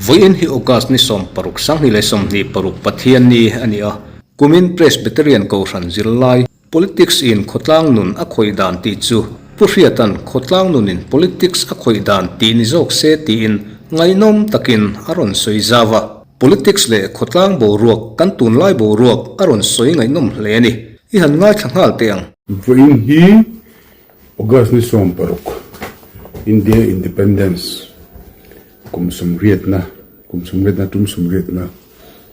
Vawiin hi August ni 16 2026 Pathianni a ni a, kumin Presbyterian Kohhran zirlai Politics in khawtlang nun a khawih dan tih chu Pu Hriata'n khawtlang nunin politics a khawih dan tih ni zawk se tiin ngaihnawm takin a rawn sawi zau a. Politics leh khawtlang boruak kan tunlai boruak a rawn sawi ngaihnawm hle a ni. I han ngaithla nghal teh ang. Vawiin hi August ni 16, India Independence kum sawmriatna, kum sawmriatna tum sawmriatna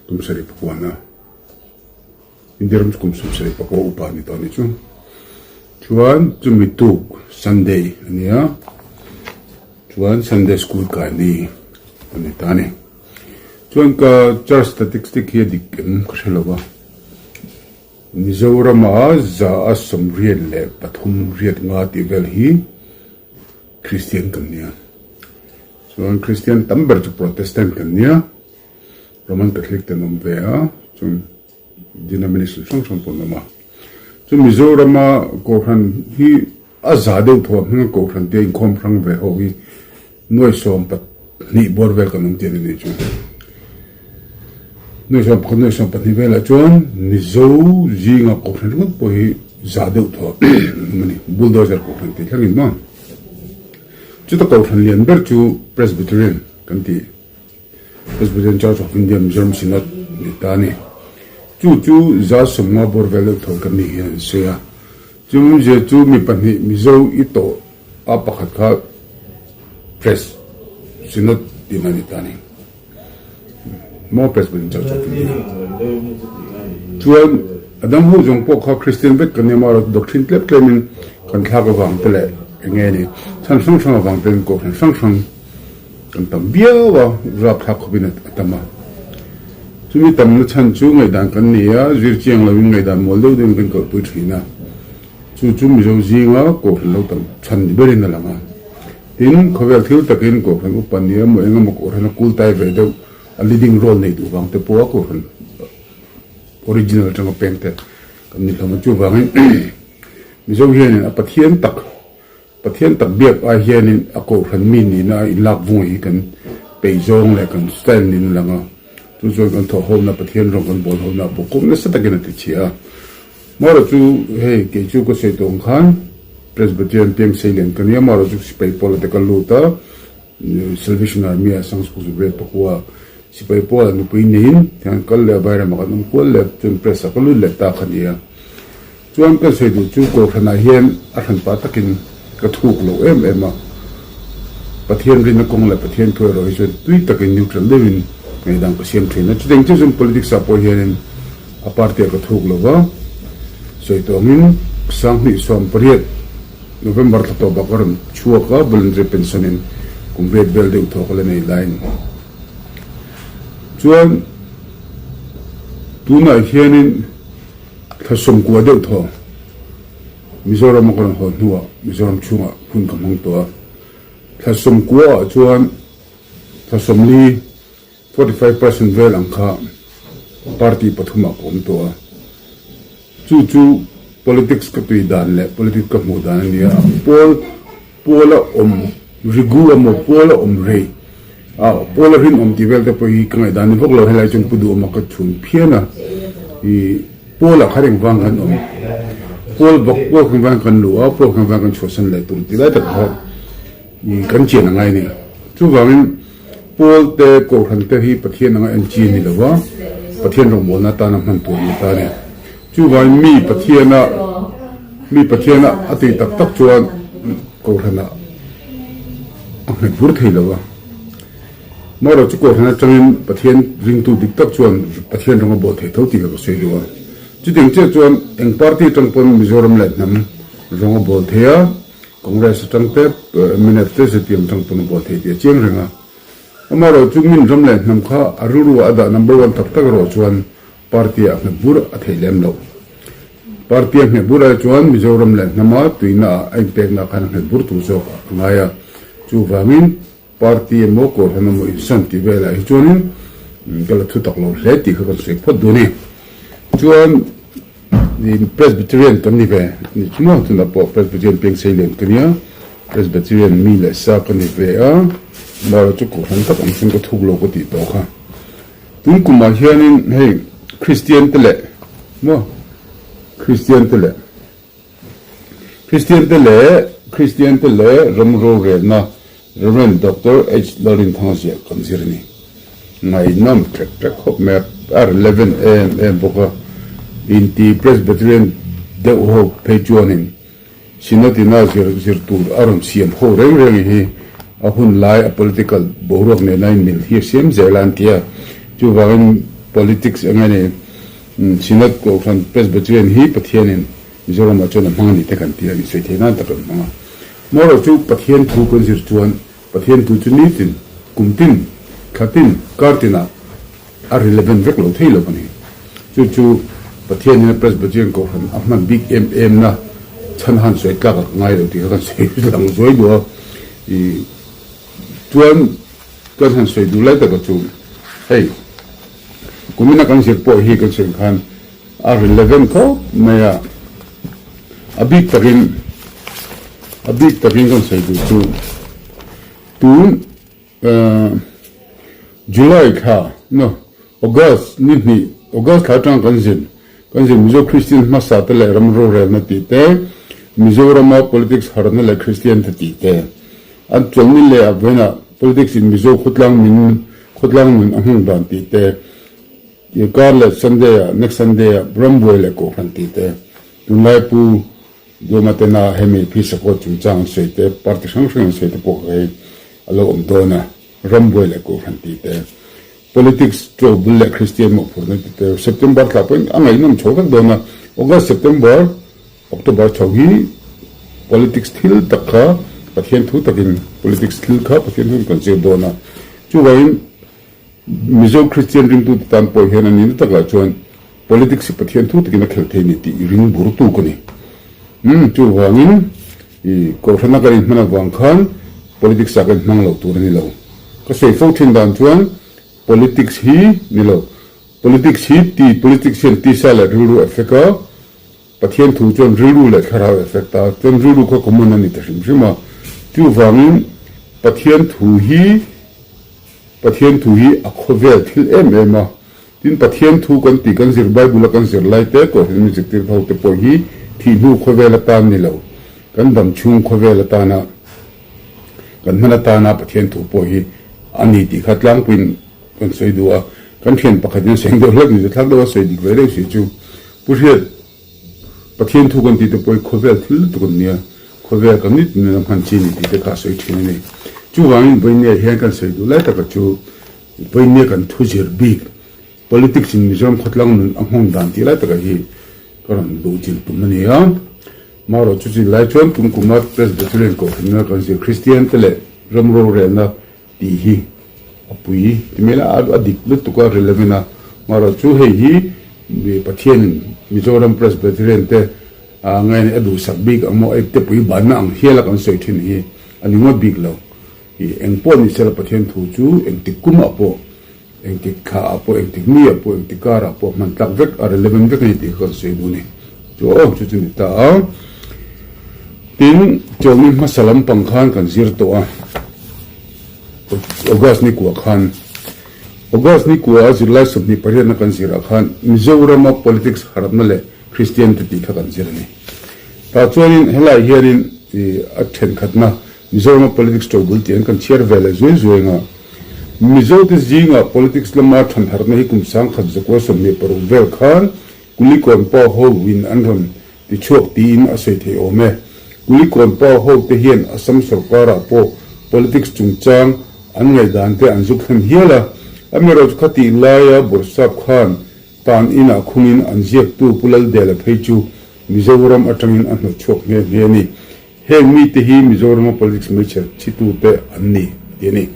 tum sarih pakuana. India ram chu kum 74 upa a ni tawh a nih chu. Chuan chumi tuk Sunday a ni a, chuan Sunday school kai ni a ni ta a ni. Chuan ka church statistic hi a dik em ka hre lo va, Mizorama 183 riat nga tih vel hi Christian kan nia. Chuan Christian tam ber chu Protestant kan nia. Roman Catholic te an awm ve a, chuan denomination hrang hrang pawh an awm a. Chuan Mizorama Kohhran hi a za deuh thaw hming a Kohhran te inkhawm hrang ve ho hi nuai 12 bawr vel kan awm tih a ni chu. Nuai 11 nuai 12 velah chuan Mizo zinga Kohhran ringawt pawh hi za deuh thaw an awm a ni, bulldozer Kohhran tih thlengin maw. Chuta Kohhran lian ber chu Presbyterian kan tih. Presbyterian Church of India Mizoram Synod ni ta a ni. Chu chu 150 bawr vel deuh thaw kan nih hian an sawi a. Chu awmzia chu mi pahnih Mizo i tawh a pakhat kha Pres Synod tihna ni ta a ni. Maw Presbyterian Church of India. Chuan a dang ho zawng pawh kha Christian vek kan ni a, amaherawhchu doctrine tlem tlemin kan thlak avang te leh eng nge ni chhan hrang hrang avang ten kohhran hrang hrang Kan tam viau a, rapthlak khawpin a tam a. Chumi tamna chhan chu ngaihdan kan nei a, zir chiang loin ngaihdan mual deuh deuhin kan kalhpui thin a. Chu chu Mizo zinga Kohhran lo tam chhan ni berin a lang a. Tin, khawvel thil takin Kohhran upa nia emaw eng emaw Kohhran a kultai ve deuh a leading role nei duh vang te pawha Kohhran original atanga peng te kan ni hlawm a. Chuvangin Mizo hianin a Pathian tak Pathian tak biak ai hianin a kohhran mi nihna a inlak vung hi kan peih zawng leh kan style niin a lang a, chu chuan kan thawh hona Pathian rawng kan bawl hona pawh kawm nasa takin a ti chhia a. Mawra chu hei kei chu ka sawi tawh ang khan Presbyterian piang seilian ka nia, Mawra chu sipai pawla te ka lut a, Salvation Army ah Sangchuk Zubret pakua sipai pawla nupui neiin tiang kal leh a Bairama kan awm kual leh chuan press ah ka lut leh ta kha nia. Chuan ka sawi duh chu Kohhranah hian a hranpa takin ka thuk lo em em a, Pathian rinna kawng leh Pathian thu erawh hi chuan tui takin neutral deuhin ngaidang ka siam thin a. Chutiang chiah chuan politics ah pawh hianin a party ah ka thuk lo va, sawi tawngin 2018 November thla tawpah ka rawn chhuak a, voluntary pension in kum riat vel deuh thaw ka la nei laiin chuan tunah hianin Thla 90 deuh thaw Mizoram a ka rawn haw hnuah Mizoram chhungah hun ka hmang tawh a. Thla 90 ah chuan thla 40, 45%, vel ang kha party pathumah ka awm tawh a. Chu chu politics ka tui dan leh politics ka hmuh dan a ni a. Pawl Puala awm rigu emaw puala awm rei a puala rinawm tih vel te pawh hi ka ngaihdan ni vak lo helai chuan pu duhawma ka chhun phian a i puala kha reng vang kan awm pual bawk pual khan vang kan luh a pual khan vang kan chhuahsan leh tur tih lai tak kha i kan chian a ngai a ni chuvangin pual te kohhran te hi Pathian anga en chi a ni lo va Pathian rawngbawlna atana hman tur a ni ta a ni Chuvangin mi Pathiana mi Pathiana a tih tak tak chuan Kohhranah a nghet bur thei lo a. Marawh chu Kohhran atangin Pathian ringtu dik tak chuan Pathian rawng a bawl thei tho tih ka ka sawi duh a. Chutiang chiah chuan eng party atang pawn Mizoram leh hnam rawng a bawl thei a, Congress atang te, mnf te, zpm atang pawn a bawl thei tih a chiang reng a. Amaherawh chu min ram leh hnam kha a rilru a dah number one tak tak erawh chuan Party ah nghet bur a theih lem loh. Party a nghet bur ai chuan Mizoram leh hnama tuina ah a inpekna khan a nghet bur tur zawk a ngai a. Chuvangin Party emaw Kohhran emaw insan tih velah hi chuanin ka la thu tak lo hle tih kha kan sawi phawt duh a ni. Chuan. Presbyterian kan ni ve ni chu maw tunah pawh Presbyterian piang sei lian ka nia Presbyterian mi leh sa ka ni ve a amaherawhchu chu kohhran tak ang chuan ka thuk lo ka tih tawh kha tun kumah hianin hei Kristian te leh maw Kristian te leh Kristian te leh Kristian te leh ram rorelna Rev. Doctor H. Lalrinthanga ziah kan zir a ni. Ngaihnawm ṭek ṭek khawp mai a, a relevant em em bawk a. Inti Presbyterian deuh ho phei chuanin Synod ina zir zir tur a rawn siam ho reng reng hi a hun lai a political boruak nena inmil hi a siam zel a an ti a. Chuvangin politics eng nge ni Synod Kohhran Presbyterian hi Pathianin Mizoramah chuan a hmang a nih te kan ti a, insawi theih nan tak an hmang a. Moreover chu Pathian thu kan zir chuan Pathian thu chu nitin, kum tin, thla tin, kar tinah a relevant vek lo thei lo a ni. Chu chu Pathianin a Presbyterian Kohhran a hman bik em em na chhan han sawi tlak a ka ngai lo tih kha kan sawi lang zuai duh a. I chuan kan han sawi duh lai taka chu hei kumina kan zir pawh hi kan sawi ang khan A relevant khawp mai a, a bik takin a bik takin kan sawi duh chu tun July thla no August ni hnih August thla atang kan zin kan zin Mizo Kristian hmasa te leh ram rorelna tih te Mizorama politics harhna leh Kristian te tih te an chawlhni leh a vawiinah politics in Mizo khawtlang min khawtlang nun a nghawng dan tih te Tih kar leh Sunday ah, next Sunday ah Rambuai leh Kohhran tih te, tunlai Pu Duama tena hemi Phisakawt chungchang an sawi te, party hrang hrang an sawi te pawh kha hei a lo awm dawn a, Rambuai leh Kohhran tih te, Politics to bul leh Kristian mawhphurhna tih te, September thla pawhin a ngaihnawm chho vek dawn a, August, September, October chho hi Politics thil tak kha Pathian thu takin Politics thil kha Pathian thu in kan zir dawn a, chuvangin Mizo Kristian ringtute tan pawh hian a nihna takah chuan politics hi Pathian thu takin a khelh thei a ni tih i ring burtu ka ni. Umm, chuvangin i Kohhrana kan inhman avang khan politics ah kan inhmang lo tur a ni lo. Ka sawi fo thin dan chuan politics hi ni lo, politics hi ti, politics hian tisa leh rilru effect a, Pathian thu chuan rilru leh thlarau effect a, chuan rilru kha common a ni ta hrim hrim a. Chuvangin Pathian thu hi Pathian thu hi a khawvel thil em em a. Tin Pathian thu kan tih kan zir Bible a kan zir lai te Kohhran mi zirtir ho te pawh hi thih hnu khawvel atan ni lo, kan dam chhung khawvel atana kan hman atana Pathian thu pawh hi a ni tih kha tlangpuiin kan sawi duh a. Kan thian pakhatin a sawi deuh hlek ni chu thlak deuh a sawi dik ve deuh si chu. Pu Hriat, Pathian thu kan tih te pawh hi khawvel thil lutuk an nia, khawvel kan nit nena hman chi ni tih te kha a sawi thin a ni. Chuvangin Vawinia hian kan sawi duh lai taka chu Vawinia kan thu zir bik, politics in Mizoram khawtlang nun a nghawng dan tih lai taka hi ka rawn luh chilh tum a ni a. Marawh chu chin lai chuan kum kuma Presbyterian Kohhranna kan zir Kristian te leh ram rorelna tih hi a pui ti mai la, a dik lutuk a relevant a, marawh chu hei hi Pathianin Mizoram Presbyterian te ngaina a duhsak bik ang maw epte pui banna ang hiala kan sawi thin hi a ni ngawt bik lo. Engpawh ni sela Pathian thu chu engtik kumah pawh Engtik thla ah pawh, engtik mi ah pawh, engtik kar ah pawh hman tlak vek a relevant vek a ni tih kha kan sawi duh a ni. Chu aw, chu chu ni ta a. Tin, chawlhni hmasa lampang khan kan zir tawh a, August ni kuah khan. August ni kuah a zirlai 28 na kan zirah khan Mizorama politics harhna leh Kristian te tih kha kan zir a ni. Tah chuanin helai hianin a thenkhatna Mizorama politics ṭobul tih an kan chhiar ve leh zuai zuai ang a. Mizote zingah politics lama ṭhanharhna hi kum 1926 vel khan Kulikawn pa ho in an rawn ti chhuak tiin a sawi thei awm e. Kulikawn pa ho te hian Assam sorkarah pawh politics chungchang an ngaihdan te an zuk thlen hial a. Amaherawhchu khatih laia Bawrhsap khan tan inah khungin an ziaktu Pu Laldela phei chu Mizoram atangin a hnawtchhuak nghe nghe a ni. Heng mite hi Mizorama politics hmeichhe chhitute an ni tih a ni.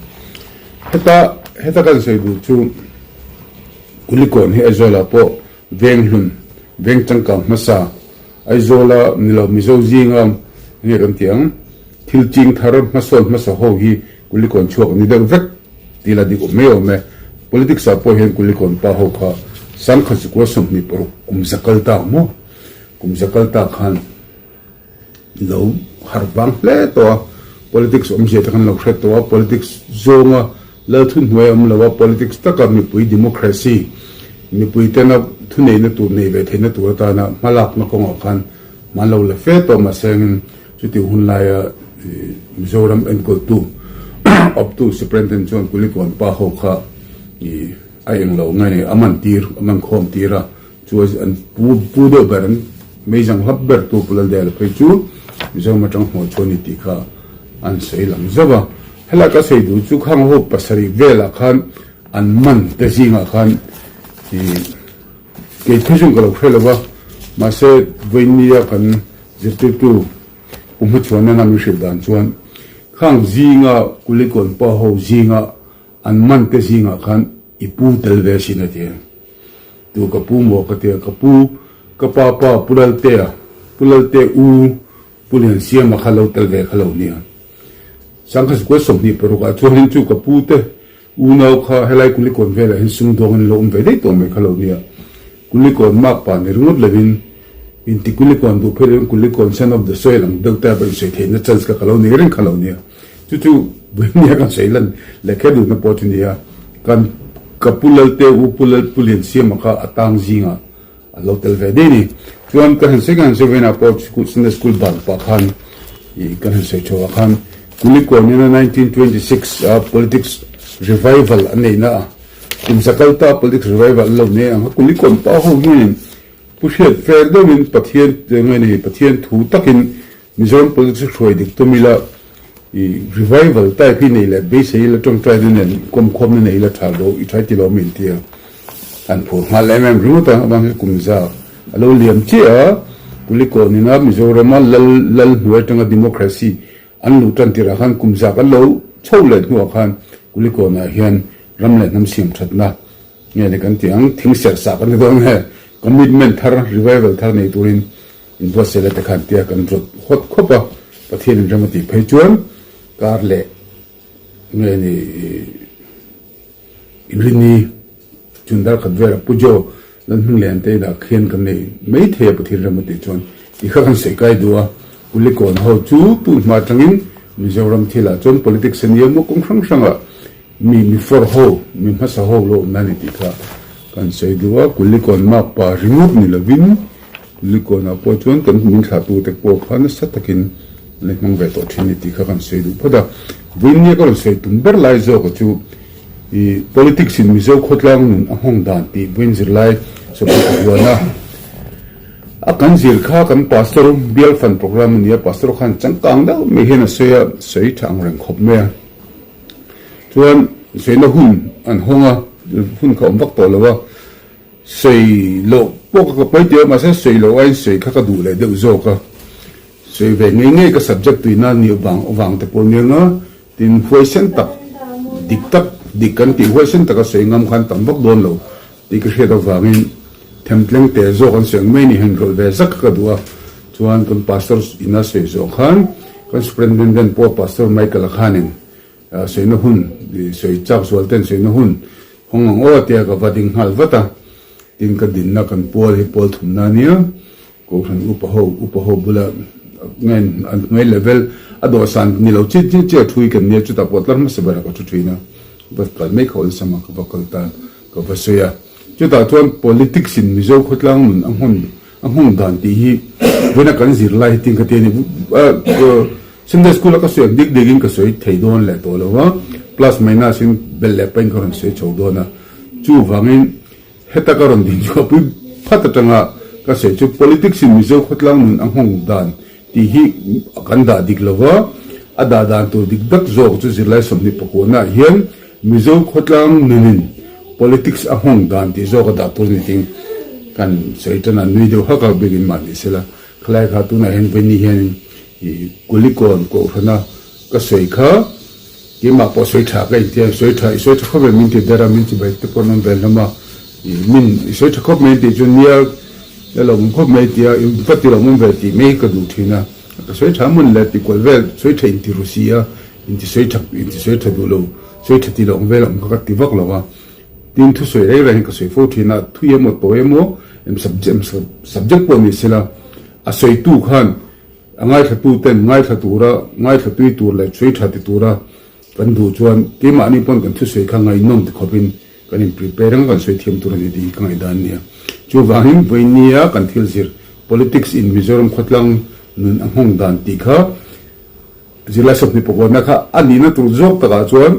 Heta heta kan sawi duh chu Kulikawn hi Aizawlah pawh Venghlun, Veng changkang hmasa, Aizawla ni lo Mizo zinga enge kan tih ang, thil ching thar hmasawn hmasa ho hi Kulikawn chhuak an ni deuh vek tih la dik awm mai awm e. Politics ah pawh hian Kulikawn pa ho kha 1926 kum za kal ta ang maw? kum za kal ta khan lo harh vang hle tawh a, politics awmzia te khan lo hre tawh a, politics zawnga lal thunhnuai a awm lo a, politics taka mipui democracy, mipui tena thuneihna tur nei ve theihna tur atana hmalakna kawngah khan hma an lo la fe tawh mahsengin chuti hun laia Mizoram enkawltu awptu Superintendent chuan Kulikawn pa ho kha a englo nge ni a man tir a man khawm tir a. Chu an pu pu deuh ber an meizang hlap ber tu Pu Laldela phei chu Mizoram atang hmuh chu a ni tih kha an sawi lang zauh a. Helai ka sawi duh chu khang ho pasarih velah khan an man te zingah khan ih kei phei chuan ka lo hre lo va, mahse vawinia kan zirtirtu Pu Hmachhuana min hrilh dan chuan khang zinga Kulikawn pa ho zinga an man te zingah khan i pu tel ve asin a ti a. Tu ka pu maw ka tia, ka pu, ka pa pa Pu Laltea, Pu Lalte u Pu Liansiama kha lo tel ve kha lo nia. Sangha Square 26 ah chuanin chu ka pu te unau kha helai Kulikawn velah hian sumdawngin lo awm ve daih tawh mai kha lo nia. Kulikawn mak pa ni ringawt lovin inti Kulikawn duh phei lovin Kulikawn son of the soil ang deuh type a insawi theihna chance kha ka lo nei reng kha lo nia. Chu chu Buhnia kan sawi lan leh kher duhna pawh chu nia, kan ka pu Lalte u Pu Lal Pu Liansiama kha a tang zingah a lo tel ve daih a ni. Chuan kan han sawi kan han sawi vena pawh school Sunday school ban pah khan ih kan han sawi tho ah khan Kulikawn ina 1926 a politics revival an neihna a kum za kal ta politics revival an lo nei ang a Kulikawn pa ho hianin Pu Hriat fer deuhin Pathian nge ni Pathian thu takin Mizoram politics hruai dik tum ila i revival type hi nei leh beisei ila tawngtai na nen kawmkhawmna nei ila tha lo i tha ti lo min tia an phur nghal em em ringawt a avang hian kum za a lo liam chiah a Kulikawn ina Mizorama lal lal hnuai atanga democracy an luh tan tirah khan kum za kan lo chho leh hnuah khan Kulikawnah hian ram leh hnam siam thatna nge ni kan tih ang thing serh sah kan ni dawn nge commitment thar revival thar nei turin Inbuatsaih la te khan tia kan rawt hawt khawp a, Pathian in ram a tih phei chuan kar leh nge ni Inrini chun dar khat velah Pu Jo Lalhminglian te inah khian kan nei mai thei a Pathian ram a tih chuan tih kha kan sawi kai duh a, Kulikawn ho chu tun hma atangin Mizoram thilah chuan politics a nia maw kawng hrang hrangah Mi mi fawr ho, mi hmasa ho lo awmna a ni tih kha kan sawi duh a, Kulikawn makpa ringawt ni lovin Kulikawnah pawh chuan kan min thlahtute pawh kha nasa takin an la hmang ve tawh thin a ni tih kha kan sawi duh phawt a. Vawiinnia ka rawn sawi tum ber lai zawka chu i politics in Mizo khawtlang nun a nghawng dan tih vawiin zirlai sawpui ka huan a, a kan zir kha kan pastor bial fan programme a ni a, pastor khan changkang deuh mai hian a sawi a, sawi tha ang reng khawp mai a. Chuan sawiina hun an hawng a, hun kha awm vak tawh lo a, sawi loh pawh ka pawi tih a, mahse sawi loh aiin sawi kha ka duh leh deuh zawk a, sawi ve ngei ngei ka subject tuina nih vang avang te pawh nia nga, tin huaisen tak dik tak dik kan tih huaisen taka sawi ngam khan tam vak dawn lo tih ka hriat avangin themtleng te zawk an sawi ang mai ni hian rawlh ve zak kha ka duh a, chuan kan pastor ina sawi zawh khan kan superintendent pawh pastor Michael-a khanin sawina hun sawi chak zual ten sawina hun hawng ang aw tia ka va ding nghal vat a, tin ka dinna kan pual hi pual thumna ania Kohhran upa ho upa ho bula ngen an hnuai level a dawhsan ni lo chi chi chiah thui kan nia chutah pawh tlar hmasa berah ka thu thin a, va kal mai kha awlsam a ka va kal ta ka va sawi a. Chutah chuan politics in Mizo khawtlang nun a nghawng a nghawng dan tih hi vawiina kan zir lai hi tin ka ti a ni. Sunday school a ka sawi ang dik dik in ka sawi thei dawn leh tawh lo a, plus minus in belh leh pain ka rawn sawi chho dawn a, chuvangin Heta ka rawn din chhuah pui phat atanga ka sawi chu politics in Mizo khawtlang nun a nghawng dan tih hi kan dah dik lo va, a dah dan tur dik dak zawk chu zirlai 24 ah hian Mizo khawtlang nunin politics a nghawng dan tih zawk a dah tur ni ting kan sawi tan a, nui deuh hak a bikin mahni sela khalai kha tunah hian vawiini hianin ih Kulikawn kohhrana ka sawi kha Keimah pawh sawi tha ka inti a, i sawi tha, i sawi tha khawp em min ti der a, min ti bai te pawh an awm ve hlawm a, i min i sawi tha khawp mai tih chu nia i lo awm khawp mai tia i va ti lo awm ve tih mai hi ka duh thin a, ka sawi tha mawn le ti kual vel sawi tha inti ru si a, inti sawi tha inti sawi tha duh lo, sawi tha ti lo ang vel ang kha ka ti vak lo a, tin thusawi reng reng hi ka sawi fo thin a, thui emaw tawi emaw em subject pawh ni sela. A sawitu khan a ngaithlatu ten ngaithla tura, ngaithla tui tur leh sawi tha ti tura kan duh chuan keimahni pawn kan thusawi kha ngaihnawm ti khawpin kan in prepare anga kan sawi thiam tur a ni tih hi ka ngaihdan a nia. Chuvangin vawinia kan thil zir Politics in Mizoram khawtlang nun a nghawng dan tih kha Zirlai sawmhnih pakuatna kha a nihna tur zawk takah chuan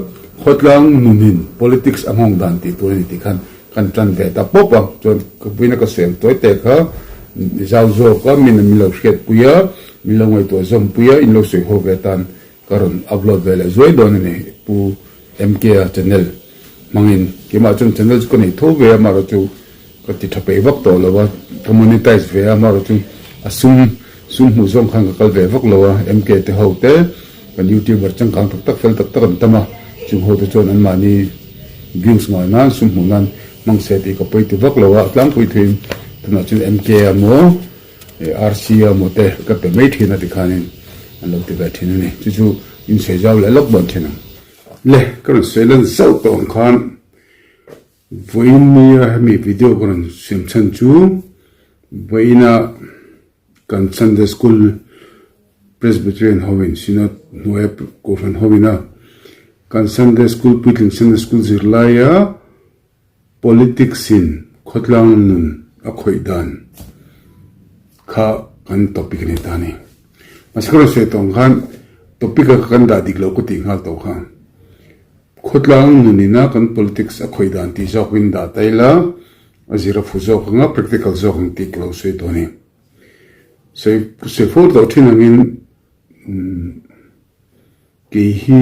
khawtlang nunin politics a nghawng dan tih tur a ni tih khan kan tan ve ta pawp a. Chuan ka puina ka sawi ang tawi te kha zau zawk a, min min lo hriatpui a, min lo ngaihtuah zawmpui a, in lo sawi haw ve tan ka rawn upload ve leh zuai dawn a ni Pu MK-a channel hmangin. Keimah chuan channel chu ka nei tho ve a, amaherawhchu Ka ti tha peih vak tawh lo a, ka monetize ve a, amaherawh chu a sum sum hmuh zawng khan ka kal ve vak lo a, MK te ho te kan youtuber changkang tak tak fel tak tak an tam a, chung ho te chuan anmahni views ngah nan sum hmuh nan hmang se tih ka pawi ti vak lo a, a tlangpui thuin tunah chuan MK a maw RC a maw te ka pe mai thin a tikhanin an lo ti ve thin a ni, chu chu insawi zau leh lawk dawn thin ang. Le ka rawn sawi lan zauh tawh ang khan. Vawiin nia hemi video ka rawn siam chhan chu vawiina kan Sunday School Presbyterian hoin Synod hnuaia Kohhran hoina kan Sunday School puitling Sunday School zirlaia Politics in khawtlang nun a khawih dan kha kan topic a ni ta a ni. Mahse ka rawn sawi tawh ang khan topic a kan dah dik loh ka tih nghal tawh kha. Khawtlang nunina kan politics a khawih dan tih zawkin dah ta ila, a zir a fu zawk ang a, practical zawk ang tih ka lo sawi tawh a ni. Sawi sawi fo tawh thin angin kei hi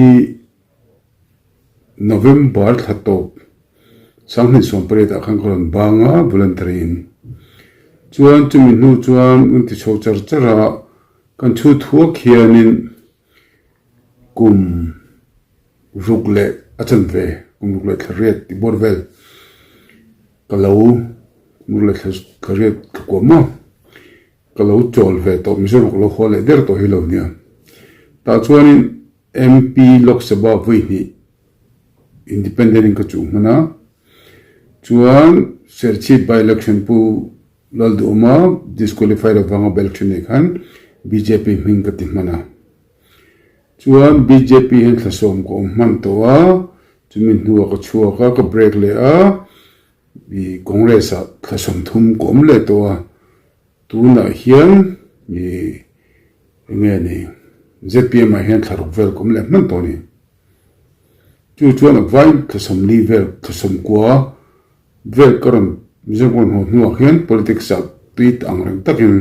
November thla tawp 2018 ah khan ka rawn bang a voluntary in. Chuan chumi hnu chuan kan ti chho char char a, kan chhu thuak hianin Kum ruk leh a chanve, kum ruk leh thla riat tih bawr vel ka lo kum ruk leh thla riat thla kuah maw ka lo chawl ve tawh Mizoram ka lo haw leh der tawh hi lo nia. Tah chuanin MP Lok Sabha vawi hnih Independent in ka chuh hman a, chuan Serchhip by election Pu Lalduhawma disqualified avanga by election nei khan bjp hming ka ti hman a. Chuan bjp hian thlasawm ka awm hman tawh a, chumi hnuah ka chhuak a, ka break leh a, i Congress ah thlasawm thum ka awm leh tawh a, tunah hian i enge ni zpm ah hian thlaruk vel ka awm leh hman tawh a ni. Chu chuan a vai thlasawm li vel thlasawm kua Vel ka rawn Mizoram ka rawn haw hnuah hian politics ah tui ang reng takin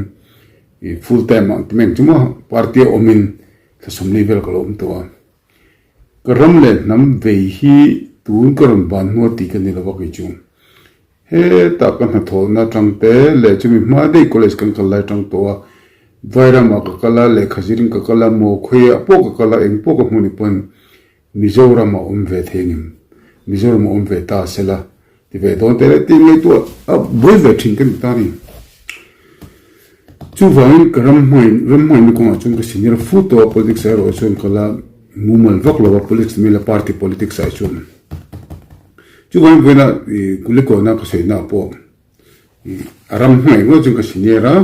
i full time ah ti mai ang chu maw party a awmin thla 40 vel ka lo awm tawh a. Ka ram leh hnam vei hi tun ka rawn ban hnu a tih ka ni lo va kei chu. Hetah ka hnathawhna atang te leh chumi hma daih college kan kal lai atang tawh a Vairamah ka kal a, lehkha zirin ka kal a, maw khawiah pawh ka kal a, eng pawh ka hmu ni pawn Mizoram a awm ve thei ngem? Mizoram a awm ve ta sela ti ve dawn te leh tih ngaihtuah a buai ve thin ka ni ta ni. Chuvangin ka ram hmain ram hmainna kawngah chuan ka senior fu tawh a, politics ah erawh chuan ka la mumal vak lo a, politics mila party politics ah chuan. Chuvangin vawiina ih Kulikawn-a ka sawi naah pawh ih a ram hmaih ngawt chuan ka senior a,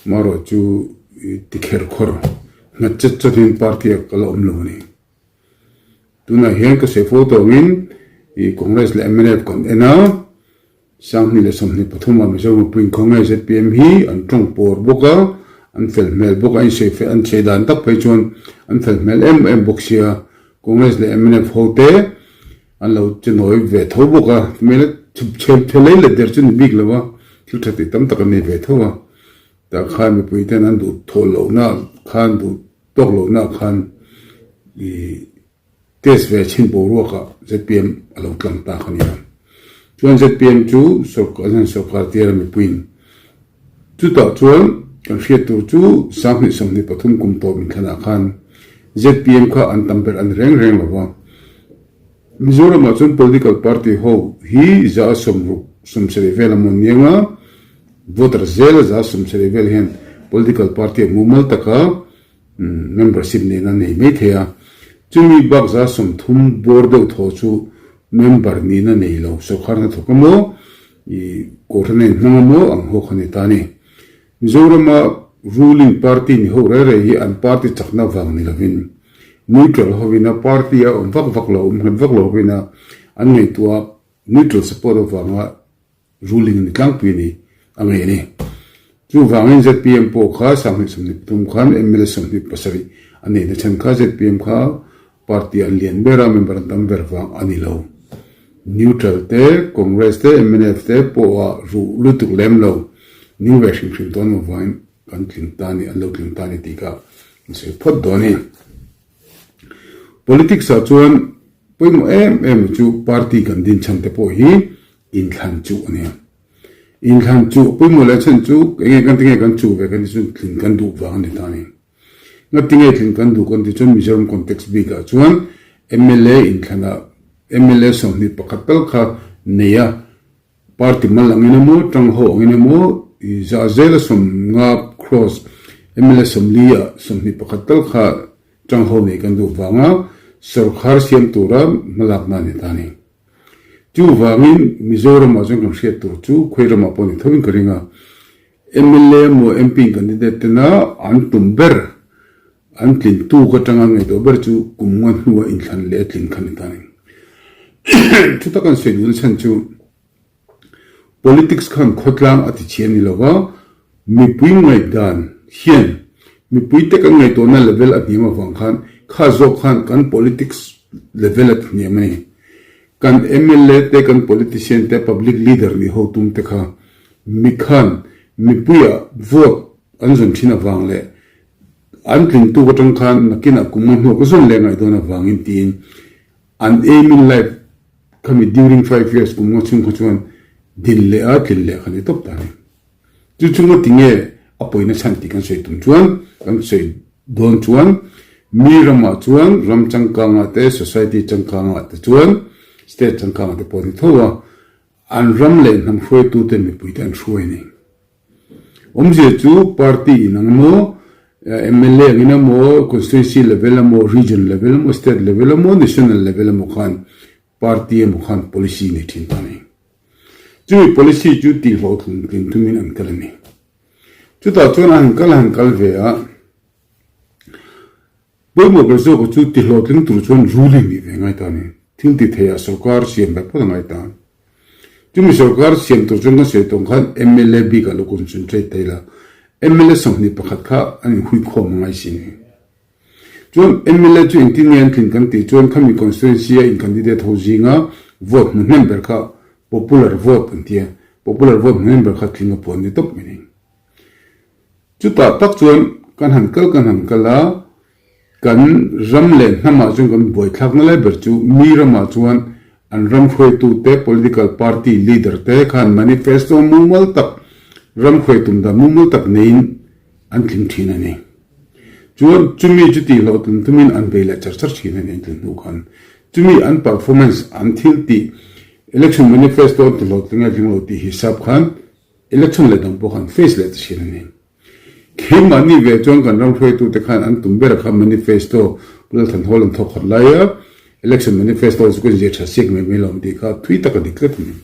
amaherawh chu ih tikher khawr nghat chat chatin party ah ka la awm lo a ni. Tunah hian ka sawi fo tawngin i Congress leh mnf kan en a, 2023 ah Mizo mipui inkhawng nge zpm hi an tawng pawr bawk a, an fel hmel bawk a, an insawi fel an chei dan tak phei chuan an fel hmel em em bawk sia, Congress leh mnf ho te an lo che nawi ve tho bawk a, hmel chhe lei let der chu ni bik lo a, thil tha tih tam tak an nei ve tho a, tah khan mipui ten an duh thawh lohna khan duh Tawk lohna khan i test ve chhin boruakah zpm a lo tlang ta kha nia. Chuan zpm chu sawrkar an han sawrkar tir a mipuiin. Chutah chuan kan hriat tur chu 2023 kum tawp inthlanah khan zpm kha an tam ber a ni reng reng lo va. Mizoramah chuan political party ho hi 60 70 vel a mawn niang a, Voter zel a 70 vel hian political party a mumal taka membership nena nei mai thei a, chumi bak 30 bawr deuh thaw chu member nihna nei lo, sawrkar hnathawk emaw, ih kohhran a inhmang emaw ang ho kha ni ta a ni. Mizorama Ruling party ni ho rei rei hi an party chakna vang ni lovin neutral hovina party a awm vak vak lo, awm nghet vak lo hovina an ngaihtuah neutral support avanga ruling a ni tlangpui a ni a ngei a ni. Chuvangin zpm pawh kha 2023 khan mla 27 a neihna chhan kha zpm kha party an lian ber a, member an tam ber vang a ni lo. Neutral te, Congress te, mnf te pawha ruh lutuk lem lo ning ve hrim hrim dawn avangin kan tling ta a ni, an lo tling ta a ni tih kha an sawi phawt dawn a ni. Politics ah chuan pawimawh em em chu party kan din chhan te pawh hi inthlan chuh a ni a. Inthlan chuh pawimawh leh chhan chu eng nge kan ti nge kan chuh ve kan ti chuan tlin kan duh vang a ni ta a ni. Ngati nge tlin kan duh kan ti chuan Mizoram context bik ah chuan mla inthlan ah mla 21 tal kha nei a party mal angin emaw tang ho angin emaw i zah zel a 50 cross mla 40 ah 21 tal kha tang ho nei kan duh vanga sorkar siam tura hmalak na a ni ta a ni. Chuvangin Mizoram ah chuan kan hriat tur chu khawi ramah pawh ni tho in ka ring a. Mla emaw MP candidate tena an tum ber, an tlin tuk atanga ngaihtuah ber chu kum nga hnua inthlan leh a tlin kha ni ta a ni. Chuta kan sawi duhna chhan chu politics khan khawtlang a ti chhi a ni lova, mipui ngaihdan hian mipui te kan ngaihtuahna level a hniam avang khan kha zawk khan kan politics level a ti hniam a ni. Kan mla te, kan politician te, public leader nih ho tum te kha Mi khan mipuia vote an zawn thin avang leh an tling tuk atang khan nakinah kum nga hnuah ka zawn leh ngaih dawn avangin tiin an aim in life khami during 5 years kum nga chhung kha chuan din leh a tlin leh kha ni tawp ta a ni. Chu chu nga tinge a pawina chhan tih kan sawi tum chuan kan sawi dawn chuan mi ramah chuan ram changkangah te society changkangah te chuan state changkangah te pawh a ni tho a. An ram leh hnam hruaitute mipuite an hruai a ni. Awmzia chu party in ang emaw, mla angin emaw, constituency level emaw, region level emaw, state level emaw, national level emaw khan party emaw khan policy nei thin ta a ni. Chumi policy chu tihhlawhtlung tlin tumin an kal a ni. Chutah chuan a han kal a han kal ve a, Pawimawh ber zawk chu ti hlawhtling tur chuan ruling nih ve ngai ta a ni. Thil ti theiah sorkar siam ve phawt a ngai ta. Chumi sorkar siam tur chuan kan sawi tawng khan mla bik ah lo concentrate thei la, mla 21 kha an inhui khawm a ngai si ni. Chuan mla chu engtin nge an tlin kan tih chuan khami constituency a in candidate ho zinga vote hmu hnem ber kha popular vote an tia, popular vote hmu hnem ber kha tling a puan ni tawp mai ni. Chutah tak chuan kan han kal kan han kal a, kan ram leh hnamah chuan kan buaithlakna lai ber chu mi ramah chuan an ram hruaitute, political party leader te khan manifesto mumal tak, ram hruai tum dan mumal tak neiin an tling thin a ni. Chuan chumi chu tih hlawhtlin tumin an bei leh char char thin a ni an tlin hnu khan. Chumi an performance, an thil tih, election manifesto an ti hlawhtling a tling lo tih hisap khan Election leh dang pawh khan face leh ta thin a ni. Keimahni ve chuan kan ram hruaitute khan an tum ber kha manifesto Pu Lalthanhawl an thawk khat lai a, election manifesto chu kan zir tha siak mai mai lo ang tih kha thui tak a dik tlat a ni.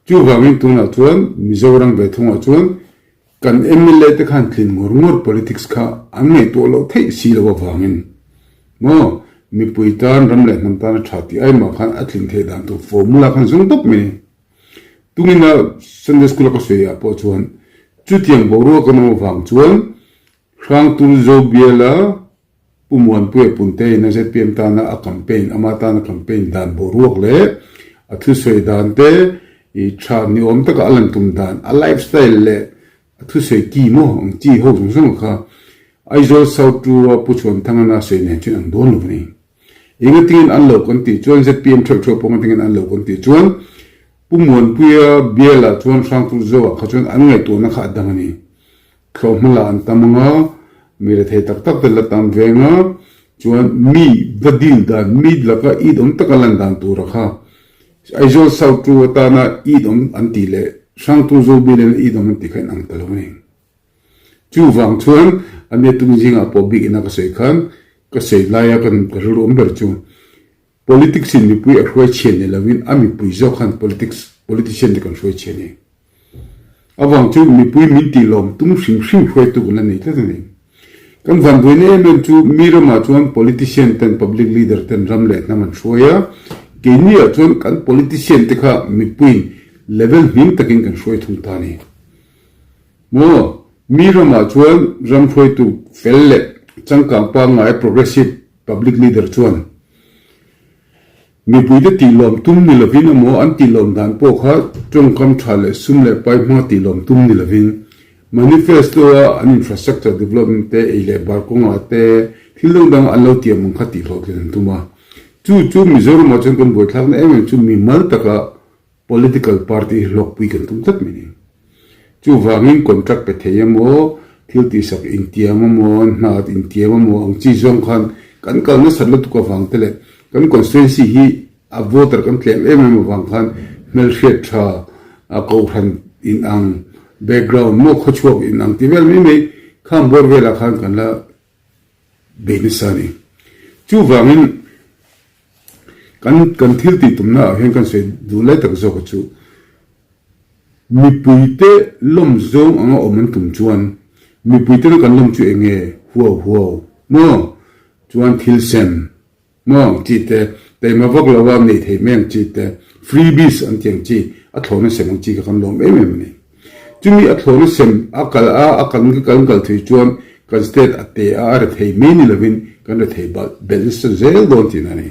Chuvangin tunah chuan Mizoram ve thungah chuan kan mla te khan tlin ngawr ngawr politics kha an ngaihtuah loh theih si lo avangin maw mipui tan ram leh hnam tan a tha tih aimah khan a tlin theih dan tur formula khan zawng tawp mai a ni. Tungina Sunday School a ka sawi ah pawh chuan chutiang boruak kan awm avang chuan Hrangtul Zobiala Pu Muanpuia Punte in a zpm tana a campaign, ama tana campaign dan boruak leh a thusawi dan te i tha ni awm taka a lan tum dan, a lifestyle leh a thusawi ki maw ang chi ho zawng zawng kha Aizawl South Two a Pu Chhuanthangana sawi nen chuan ang dawn lo a ni. Engatingin an lo kan tih chuan zpm theuh theuh pawh engatingin an lo kan tih chuan Pu Muanpuia bialah chuan Hrangtur Zoah kha chuan an ngaihtuahna kha a dang a ni. Thlawhhma lah an tam anga, mi rethei tak tak te la tam ve anga, chuan mi va dil dan, mi laka it awm taka lan dan tura kha Aizawl South Two atana it awm an tih leh Hrangtur Zo bialin it awm an tih kha inang ta lo a ni. Chuvang chuan a nia tum zingah pawh bik ina ka sawi khan ka sawi laia kan ka rilru awm ber chu politics in mipui a hruai chhian ni lovin a mipui zawk khan politics politician te kan hruai chhian ni. Avang chu mipui min tih lawm tum hrim hrim hruaitu kan la nei tlat a ni. Kan vanduaina em em chu mi ramah chuan politician ten public leader ten ram leh hnam an hruai a, keini ah chuan kan politician te kha mipuiin level hnim takin kan hruai thung ta a ni. Maw, mi ramah chuan ram hruaitu fel leh changkang pangngai progressive public leader chuan Mipuite tihlawm tum ni lovin emaw an tihlawm dan pawh kha tawngkam tha leh sum leh pai hmanga tihlawm tum ni lovin manifesto-a an infrastructure development te, ei leh bar kawngah te, thil dang dang an lo tiam ang kha tihhlawhtlin an tum a. Chu chu Mizoramah chuan kan buaithlakna em em chu mimal taka Political party hi hlawkpui kan tum tlat mai ni. Chuvangin contract pe thei emaw, thil tihsak intiam emaw, hna intiam emaw ang chi zawng khan kan kal nasat lutuk avang te leh kan constituency hi a voter kan tlem em em avang khan hmelhriat tha, kohhran inang, background maw khawchhuak inang tih vel mai mai khang bawr velah khan kan la bei nasa a ni. Chuvangin kan kan thil tih tumna ah hian kan sawi duh lai tak zawk chu mipuite lawm zawng anga awm an tum chuan mipuite na kan lawm chu eng nge huau huau maw chuan thil sem maw ang chi te taima vak lo a nei thei mai ang chi te freebies an ti ang chi a thlawhna sem ang chi kha kan lawm em em a ni. Chumi a thlawhna sem a kal a, a kan kan kal thei chuan kan state a te a, a rethei mai ni lovin kan rethei balh belh nasa zel dawn tihna a ni.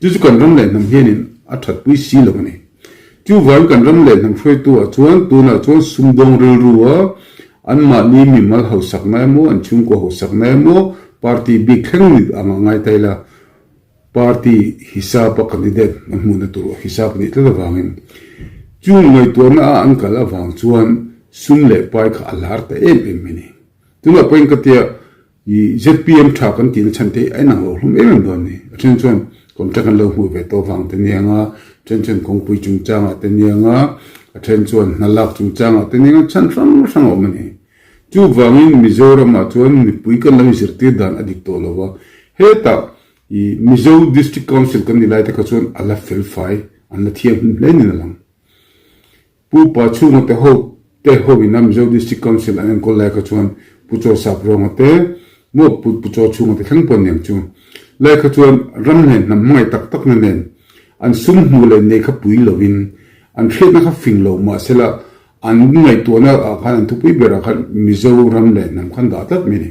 Chu chu kan ram leh hnam hianin a thatpui si lo a ni. Chuvangin kan ram leh hnam hruaitu ah chuan tunah chuan sumdawng rilru a, anmahni mimal hausakna emaw, an chhungkua hausakna emaw, party bik thleng ni ang a ngai ta ila, Party hisapa candidate an hmuhna tur hisap nih tlat avangin chung ngaihtuahna a an kal avang chuan sum leh pai kha a lar ta em em mai ni. Tunah pawhin ka tia i zpm tha kan tihna chhan te hi a inang lo hlawm em em dawn ni. A then chuan contract an lo hmuh ve tawh avang te nia nga, a then chuan kawngpui chungchangah te nia nga, a then chuan hna lak chungchangah te nia nga chhan hrang hrang a awm a ni. Chuvangin Mizoramah chuan mipui kan lo inzirtir dan a dik tawh lo va, hetah I Mizo District Council kan ni lai te kha chuan a la fel fai, an la thianghlim hle niin a lang. Pu Pa Chhunga te ho te ho ina Mizo District Council an enkawl lai kha chuan Pu Chaw Sap Rawnga te maw Pu Pu Chaw Chhunga te thleng pawh aniang chu. Lai kha chuan ram nen hnam hmangaih tak tak na nen an sum hmuh leh nei kha pui lovin an hriatna kha fing lo mahsela an ngaihtuahna ah khan an thupui berah khan Mizo ram leh hnam khan dah tlat mai a ni.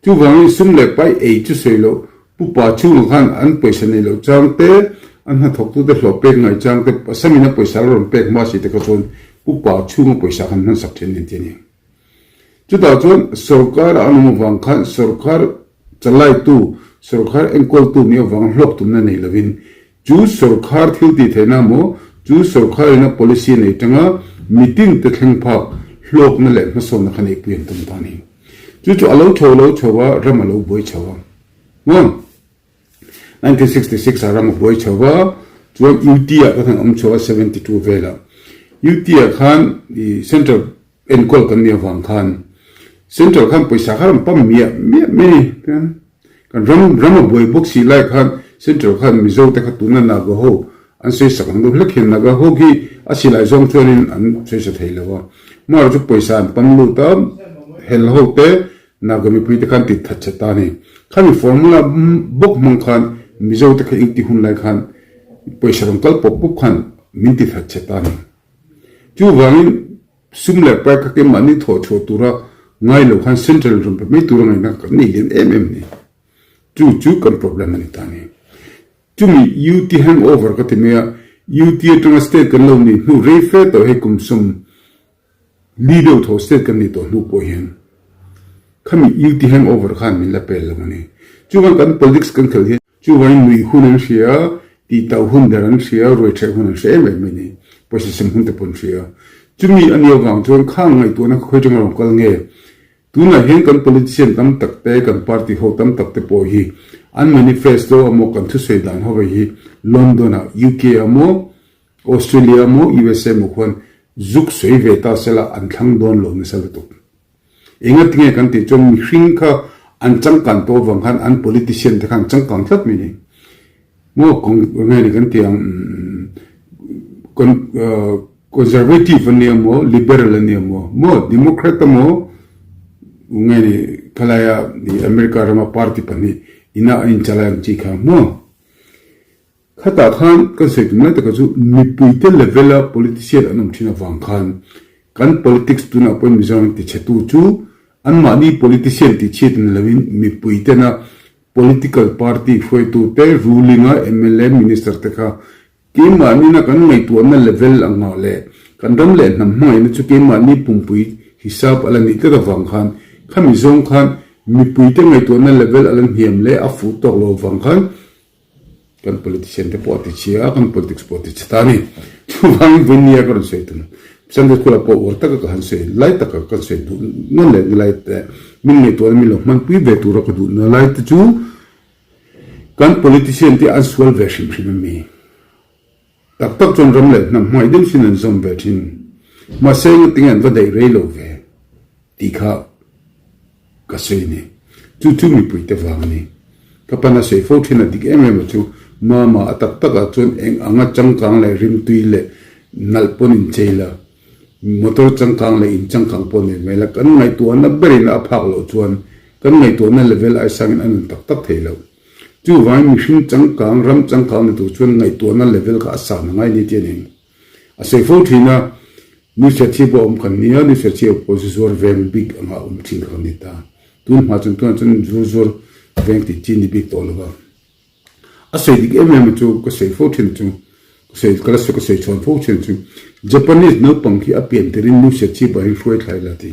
Chuvangin sum leh pai ei chu sawi loh, Pu Pa chhungah khan an pawisa nei loh chang te, an hnathawktute hlawh pek ngai chang te, Samin a pawisa la rawn pek hma si te kha chuan Pu Pa chhunga pawisa khan hmansak thin nen ti a ni. Chutah chuan sorkar a an awm avang khan sorkar chalaitu, sorkar enkawltu nih avanga hlawk tumna nei lovin Chu sorkhar thil tih theihna maw, chu sorkharin a policy nei tanga mitin te thleng phak hlawkna leh hmasawnna kha neihpui an tum ta a ni. Chu chu a lo chho lo chho a, ram a lo buai chho a. Maw? 1966 ah ram a buai chho a, chuan UT ah ka khan awm chho a 72 velah. UT ah khan i central enkawl kan nih avang khan central khan pawisa kha rawn pam miah miah mai a ni. Kan ram ram a buai bawk si lai khan central khan Mizo te kha tuna Naga ho an sawisak ang deuh hlek hian Naga ho khi a silai zawng chuanin an sawisa thei lo a. Amaherawhchu chu pawisa an pam lut a, hel ho te Naga mipui te khan ti that che ta a ni. Khami formula bawk hmang khan Mizo te kha inti hun lai khan pawisa rawn kal pawp pawp khan min ti that che ta a ni. Chuvangin sum leh pai kha keimahni thawh chhuah tura ngai lo khan central rawn pe mai tura ngaihna kan nei lian em em a ni. Chu chu kan problem a ni ta a ni. Chumi UT hangover ka ti mai a, UT atanga state kan lo nih hnu rei fe tawh hei kum sawm li deuh tho state kan nih tawh hnu pawh hian khami UT hangover khan min la pel lo a ni. Chuvang kan politics kan khelh hian Chuvangin nuih hun an hria, tih tauh hun der an hria, ruai ṭheh hun an hre em em mai ni. Pawisa sem hun te pawh an hria. Chumi a nih avang chuan khang ngaihtuahna kha khawi ṭanga rawn kal nge? Tunah hian kan politician tam tak te, kan party ho tam tak te pawh hi an manifesto emaw kan thusawi dan ho ve hi London-ah, UK-ah maw, Australia maw, USA maw khuan zuk sawi ve ta sela an thlang dawn lo nasa lutuk. Engati nge kan tih chuan mihring kha an changkan tawh avang khan an politician te khan an changkang tlat mai ni. Maw kawng nge ni kan tih ang kan. Conservative a nia maw, Liberal a nia maw, maw Democrat a maw nge ni khalaia America rama party pahnih ina a inchalai ang chi kha maw? Khatah khan kan sawi tum lai taka chu mipuite level a politician an awm thin avang khan kan politics tunah pawhin Mizoram tichhetu chu anmahni politician tihchhiat ni loin mipuitena political party hruaitute ruling a mla minister te kha Keimahniina kan ngaihtuahna level a nghah leh kan ram leh hnam hmangaihna chu keimahni pumpui hisap a la nih tlat avang khan khami zawng khan mipuite ngaihtuahna level a la hniam leh a fuh tawk lo avang khan kan politician te pawh a ti chhia a, kan politics pawh a ti chhe ta a ni. Chuvangin vawinia ka rawn sawi tum Sunday School ah pawh uar taka ka han sawi lai taka kan sawi duh nawn leh na lai te min ngaihtuahna min lo hmanpui ve tura ka duhna lai te chu Kan politician te an sual ve hrim hrim a mi? Tak tak chuan ram leh hnam hmangaih deuh sin an zawm ve thin. Mahse engatinge an va daih rei lo ve tih kha ka sawi ni. Chu chu mipui te vang a ni. Ka pan a sawi fo thin a dik em em a chu mama a tak tak ah chuan eng anga changkang leh rimtui leh nalh pawn in chei la. Motor changkang leh in changkang pawh nei mai la, kan ngaihtuahna berin a phak loh chuan kan ngaihtuahna level aisangin a nun tak tak thei lo. Chuvangin mihring changkang, ram changkang ni tur chuan ngaihtuahna level kha a san a ngai ni tih a ni. A sawi fo thin a, New Serchhip a awm kan nia, New Serchhip pawh zu zuar veng bik anga awm thin kha kan ni ta. Tun hma chuan tunah chuan zu zuar veng tih chi ni bik tawh lo va. A sawi dik em em chu ka sawi fo thin chu ka sawi ka la sawi ka sawi chhuan fo thin chu Japanese naupang khi a pian tirin nu se chip ah hian hruai thlai la ti.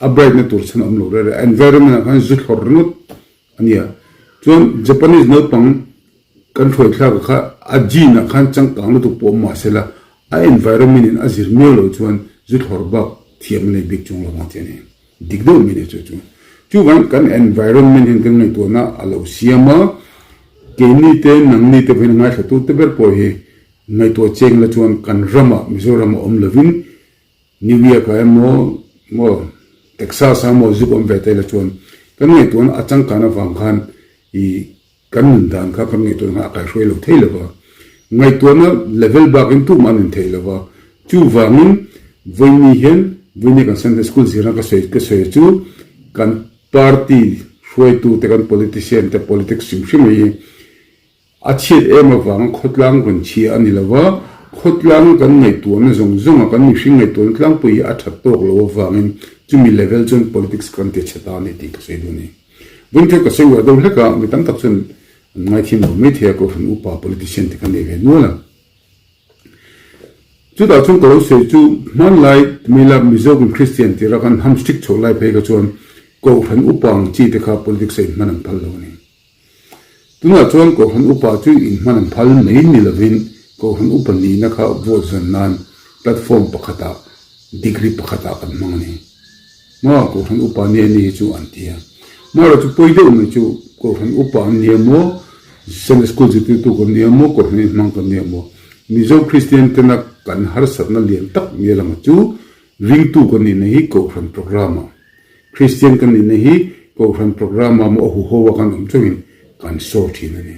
A bright na tur chhan a awm lo rere a environment ah khan zu thlawr ringawt a nia. Chuan Japanese naupang kan hruai thlak ah kha a gene ah khan changkang lutuk pawh awm mahse la a environment in a zir miau lo chuan zu thlawr bak thiam a nei bik chung lo ang tih a ni. Dik deuh mai ni chu chu. Chuvang kan environment hian kan ngaihtuahna a lo siam a, keini te nangni te pawhin a ngaithla te ber pawh hi ngaihtuah cheng la chuan kan ramah Mizoram a awm lovin New York ah emaw maw Texas ah emaw zuk awm ve ta ila chuan kan ngaihtuahna a changkan avang khan ih Kan nun dan kha kan ngaihtuahna kha a kaihruai lo thei lo va, ngaihtuahna level bakin tumah a nun thei lo va. Chuvangin vawiini hian vawiini kan Sunday School zirna ka sawi ka sawi chu kan party hruaitute kan politician te politics hrim hrim hi a chhiat em avanga khawtlang rawn chhia a ni lo va, khawtlang kan ngaihtuahna zawng zawnga kan mihring ngaihtuahna tlangpui hi a that tawk lo avangin chumi level chuan politics kan ti chhe ta a ni tih ka sawi duh a ni. Vuntheu ka sawi uar deuh hlek a, mi tam tak chuan an ngaithiam lo mai thei a, Kohhran upa politician te kan nei ve nual a. Chutah chuan ka lo sawi chu hmanlai Mela Mizo kan Christian tira kan ham strict chhoh lai phei kha chuan Kohhran upa ang chi te kha politics a inhman an phal lo a ni. Tunah chuan Kohhran upa chu inhman an phal mai ni lovin Kohhran upa nihna kha vote zawn nan platform pakhatah degree pakhatah kan hmang a ni. Maw Kohhran upa nia ni hi chu an ti a. Marawh chu pawi deuh mai chu Kohhran upa an nia maw, Sunday School zirtirtu kan nia maw, Kohhran inhmang kan nia maw, Mizo Kristian tena kan harsatna lian tak nia langa chu ringtu kan nihna hi Kohhran programme-ah Kristian kan nihna hi Kohhran programme ah maw a huho a kan awm chungin kan saw thin a ni.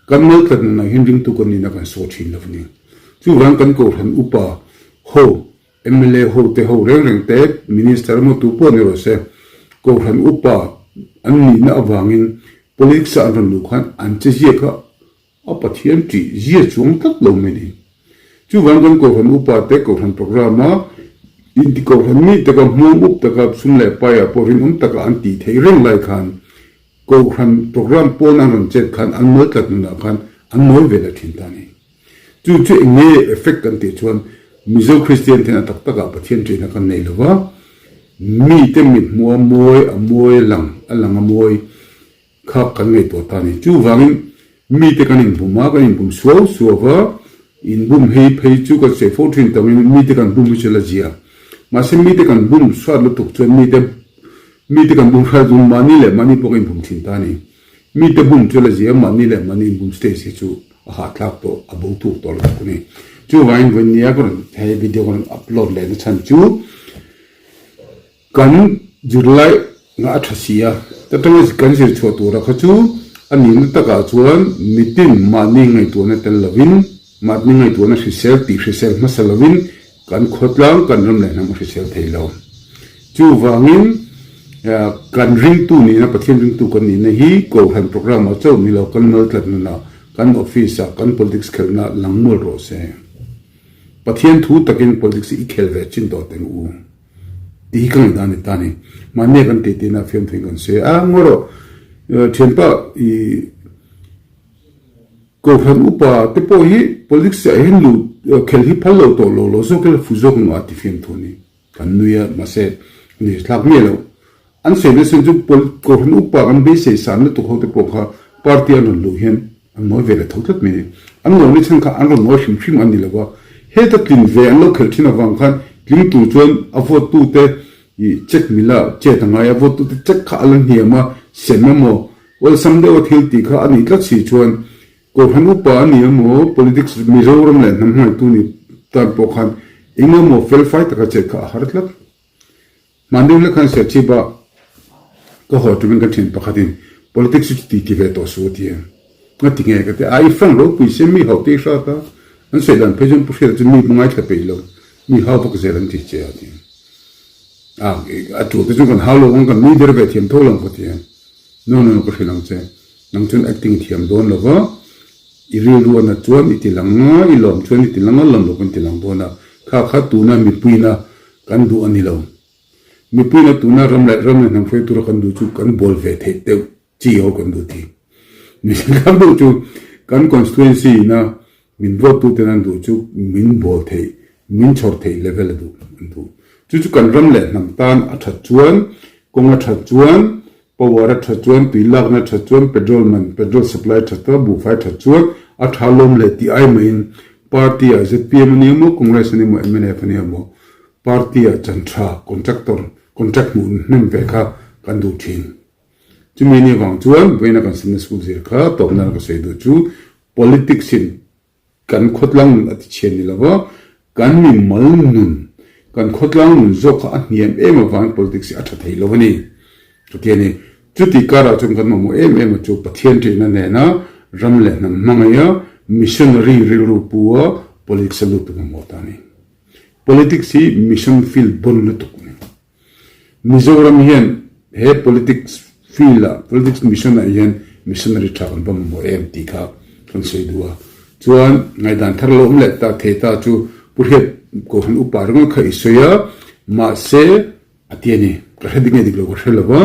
Kan mal tlat nunah hian ringtu kan nihna kan saw thin lo a ni. Chuvang kan Kohhran upa ho, mla ho te ho reng reng te, Minister emaw tu pawh ni rawh se, Kohhran upa an nihna avangin politics ah an rawn luh khan an che ziak a, A Pathian ṭih zia chuang tlat lo mai ni. Chuvang kan Kohhran upa te Kohhran programme a inti Kohhran mi taka hmuam up taka sum leh pai ah pawh rinawm taka an tih theih reng lai khan Kohhran programme pawn an rawn chet khan an mawl tlat nunah khan an nawi ve leh ṭhin ta a ni. Chu chu eng nge effect kan tih chuan Mizo Kristian ten a tak takah Pathian ṭihna kan nei lo va, mite mithmuh a mawi a mawi a lang a lang a mawi Kha kan ngaihtuah ta a ni. Chuvangin mite kan inbum a, kan inbum suau suau va, inbum hei phei chu kan sawi fo thin tawngin mite kan bum hi chu la zia. Mahse mite kan bum hrat lutuk chuan mite mite kan bum hrat chu mahni leh mahni pawh kan inbum thin ta a ni. Mite bum chu la zia, mahni leh mahni inbum stage hi chu a hahthlak tawh, a bo thuk tawh lutuk a ni. Chuvangin vawinia ka rawn he video ka rawn upload lehna chhan chu, Kan zirlai nga a tha si a, ta tanga kan zir chhuah tura kha chu a nihna takah chuan mitin mahni ngaihtuahna tel lovin. Mahni ngaihtuahna hrisel tih hrisel hmasa lovin kan khawtlang kan ram leh hnam a hrisel thei lo. Chuvangin kan ringtu nihna, Pathian ringtu kan nihna hi Kohhran programme ah chauh ni lo, kan maltlat nunah, kan office ah, kan politics khelhna lang mual rawh se. Pathian thu takin politics hi i khel ve chin tawh teng u. Tih hi ka ngaihdan a ni ta a ni. Mahni a kan tih tihna fiamthu in kan sawi a, ngaw rawh thianpa i Kohhran upa te pawh hi politics ah hian luh khel hi phal lo tawh lo lo zawk ila fu zawk ang a ti fiamthu a ni. Kan nui a, mahse a ni thlak miah lo. An sawi nasa chu Kohhran upa kan beisei san lutuk ho te pawh kha party an rawn luh hian an nawi ve leh tho tlat mai a ni. An nawhna chhan kha an rawn nawi hrim hrim an ni lo va, heta tlin ve an lo khelh thin avang khan tling tur chuan a vote tu te check mila chet a ngai a, vote tu te check kha a la hniam a, sem emaw Awlsam deuha thil tih kha a nih tlat si chuan Kohhran upa a ni emaw, politics Mizoram leh hnam hmaitu ni tan pawh khan eng emaw felfai taka chet kha a har tlat. Hmanleng hlek khan Serchhip-ah ka haw tumin ka thian pakhatin politics chu ti ti ve tawh suh a ti a. Nga ti nge ka ti a, i frank ropui sia mi hauh te i hrat a, an sawi dan phei chuan Pu Hriata chu mi ngaithla peih lo, mi hau vak zel an ti che a ti a. A tul te chuan kan hau lo ang kan nui der ve thiam tho lo ang ka ti a. No no ka hrilh ang che, nang chuan acting thiam dawn lo va, i rilru a nat chuan i ti lang a, i lawm chuan i ti lang a, lawm lo pawn i ti lang dawn a, kha kha tuna mipuina kan duh a ni lo. Mipuina tuna ram leh ram leh hnam hruai tura kan duh chu kan bawl ve theih deuh chi ho kan duh ti. Mihring kan duh chu kan constituency ina min vote tu ten an duh chu min bawl theih, min chhawr theih level a duh an duh. Chu chu kan ram leh hnam tan a that chuan, kawng a that chuan, Power a that chuan, tui lakna a that chuan, petrol man, petrol supply a that a, buhfai a that chuan a tha lawm leh tih ai maiin party ah zpm a ni emaw, Congress a ni emaw, mnf a ni emaw, party ah chan tha, contractor, contract hmuh hnem ve kha kan duh thin. Chumi ni avang chuan vawiina kan Sunday School zir kha tawpna ka sawi duh chu politics in Kan khawtlang nun a ti chhian ni lova, kan mi mal nun, kan khawtlang nun zawk kha a hniam em avangin politics hi a tha thei lo a ni. Chuti a ni. Chuti karah chuan kan mamawh em em a chu Pathian ṭihna nena ram leh hnam hmangaih a, missionary rilru pu a politics a lut tu mamawh ta a ni. Politics hi mission field bon lutuk a ni. Mizoram hian he politics field ah, politics mission ah hian missionary tha kan va mamawh em tih kha kan sawi duh a. Chuan ngaihdan thar lo awm leh ta thei ta chu Pu Hriat Kohhran upa ringawt kha i sawi a, mahse a ti a ni, ka hre dik nge dik lo ka hre lo va.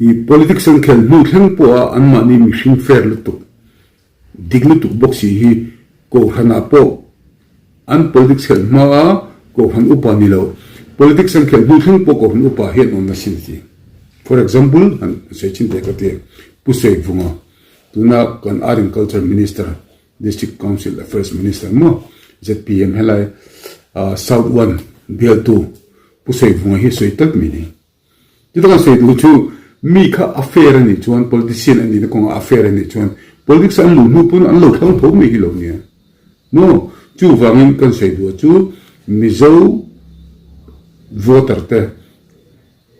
I politics an khel hnu thleng pawh a anmahni mihring fair lutuk Dik lutuk bawk si hi Kohhranah pawh an politics khelh hma a Kohhran upa ni lo, politics an khelh hnu thleng pawh Kohhran upa hi an awm nasa ni ti. For example, han sawi chin teh ka ti, Pu Sawivunga, tuna kan Art and Culture Minister, District Council Affairs Minister maw, zpm helai South One bialtu Pu Sawivunga hi sawi tlat mai ni. Chuta kan sawi duh chu mi kha a fair a nih chuan politician a nihna kawngah a fair a nih chuan politics an luh hnu pawn an lo thlang tho mai hi lo nia maw? Chuvangin kan sawi duh chu Mizo voter te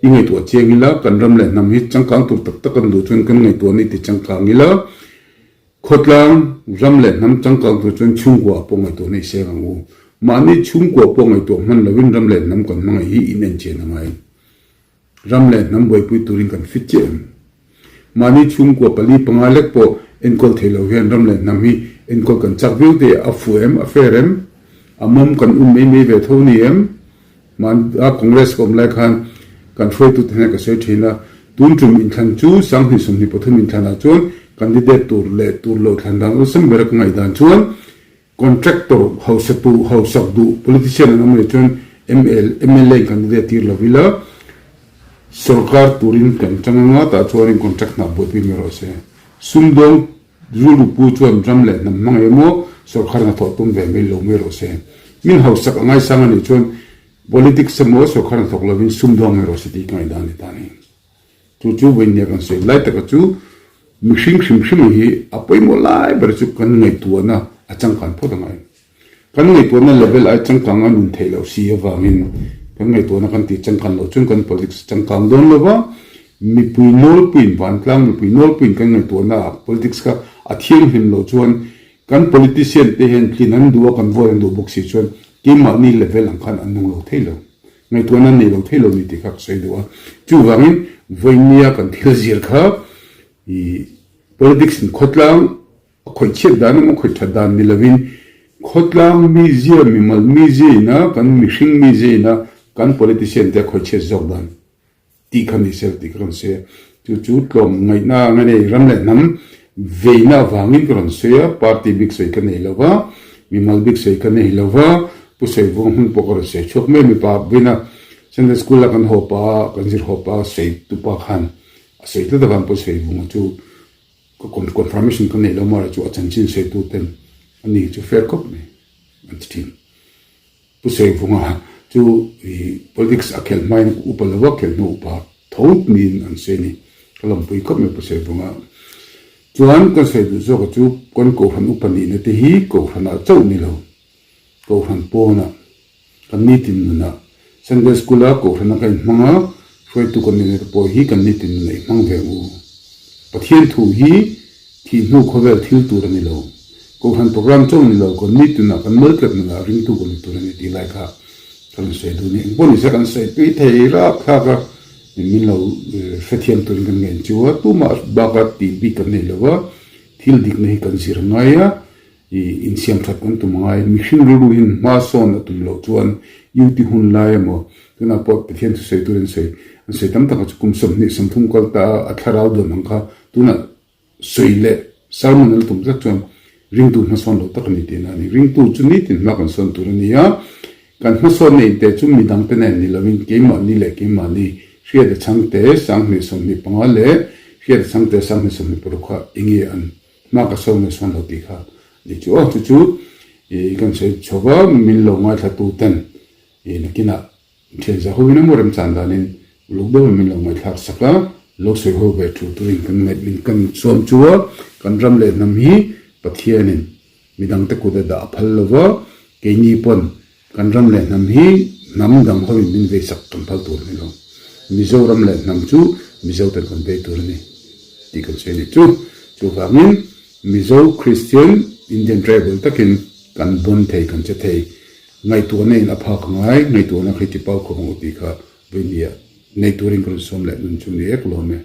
i ngaihtuah chiang ila kan ram leh hnam hi changkang tur tak tak kan duh chuan kan ngaihtuahna i ti changkang ila Khawtlang, ram leh hnam changkang tur chuan chhungkua pawh ngaihtuah nei seng ang u. Mahni chhungkua pawh ngaihtuah hman lovin ram leh hnam kan hmangaih hi in enchian a ngai. Ram leh hnam buaipui turin kan fit chiah em? Mahni chhungkua pali panga lek pawh enkawl thei lo hian ram leh hnam hi enkawl kan chak viau te a fuh em? A fair em? A mawm kan um mai mai ve tho ni em? Mahni Congress ka awm lai khan kan hruaitute hnenah ka sawi thin a, tun tum inthlan chu Sanghnih 23 inthlanah chuan candidate tur leh tur loh thlan dan awlsam bera ka ngaihdan chuan contractor hausa tu hausak duh politician an awm leh chuan ML mla in candidate tir lo ila sorkar turin kan chang anga tah chuanin contract hna buaipui mai rawh se. Sumdawng Rilru pu chuan ram leh hnam hmang emaw sorkar hnathawh tum ve mai lo mai rawh se. Min hausak a ngaisang a nih chuan politics emaw sorkar hnathawk lovin sumdawng mai rawh se tih ka ngaihdan a ni ta a ni. Chu chu vawinia kan sawi lai taka chu mihring hrim hrim hi a pawimawh lai ber chu kan ngaihtuahna a changkan phawt a ngai. Kan ngaihtuahna level ai changkang a nun theih loh si avangin kan ngaihtuahna kan tih changkan loh chuan kan politics changkang dawn lo va, mipui nawlpuiin, vantlang mipui nawlpuiin kan ngaihtuahna ah politics kha a thianghlim loh chuan. Kan politician te hian tlin an duh a, kan vote an duh bawk si chuan keimahni level ang khan an nung lo thei lo. Ngaihtuahna an nei lo thei lo ni tih kha ka sawi duh a. Chuvangin vawinia kan thil zir kha i politics in khawtlang a khawih chhiat dan emaw khawih that dan ni lovin khawtlang mizia, mimal mizia ina kan mihring mizia ina kan politician te a khawih chhiat zawk dan tih kha ni sel tih ka rawn sawi a. Chu chu tlawm ngaihna nge nei ram leh hnam veina avangin ka rawn sawi a, party bik sawi ka nei lo va, mimal bik sawi ka nei lo va, Pu Sawivuang hmun pawh ka rawn sawi chhuak mai a, mipa vawiina Sunday School a kan haw pah a, kan zir haw pah a sawi tupa khan a sawi tlat avang Pu Sawivuanga chu ka confirmation ka neih lo mara chu a chanchin sawi tu ten ani chu fair khawp mai an ti thin. Pu Saivunga chu i politics a khelh hmain upa lo a khelh hnu upa tho niin an sawi a ni. Ka lawmpui khawp mai Pu Saivunga. Chuan kan sawi duh zawka chu kan Kohhran upa nihna te hi Kohhranah chauh ni lo, Kohhran pawnah Kan nitin nunah Sunday School a Kohhrana ka inhmang a, hruaitu kan nihna te pawh hi kan nitin nunah i hmang ve ang u. Pathian thu hi thih hnu khawvel thil tur a ni lo. Kohhran program chauh ni lo, kan nitinah kan mal tlat nunah ringtu kan ni tur a ni tih lai kha ka rawn sawi duh a ni. Eng pawh nise kan sawi tui thei rapthlak a, min lo hrethiam turin kan ngen chu a, tumah baka tih bik kan nei lo va, thil dikna hi kan zir ngai a, I insiam that kan tum angai, mihring rilru hin hma sawn a tum loh chuan UT hun lai emaw tunah pawh Pathian thusawi turin sawi an sawi tam tak a chu kum 20 30 kal ta a a thlarau dawn ang kha tunah sawi leh sermon an la tum tlat chuan ringtu hmasawn lo tak a ni tihna a ni. Ringtu chu nitin hma kan sawn tur a ni a, kan hmasawnna inte chu midang te nen ni lovin keimahni leh keimahni Hriata Chhangte 2025 leh Hriata Chhangte 2026 kha enge an Hma ka sawn nge sawn lo tih kha ni chu aw, chu chu i kan sawi chho va, min lo ngaithla tu ten i nakinah thian za ho in emaw remchan danin uluk deuh in min lo ngaihthlak sak a, lo sawi ho ve thu turin kan ngaih min kan sawm chu a, kan ram leh hnam hi Pathianin midangte kut a dah a phal lo va, keini pawn Kan ram leh hnam hi hnam dang hoin min vei sak kan phal tur a ni lo. Mizoram leh hnam chu Mizo ten kan vei tur a ni tih kan sawi a ni chu. Chuvangin Mizo Kristian Indian tribal takin kan bawn thei kan che thei. Ngaihtuahna in a phak angai, ngaihtuahna kha i ti pau khawp ang u tih kha vawinia nei turin ka rawn sawm leh nun chu ni ek lawm e.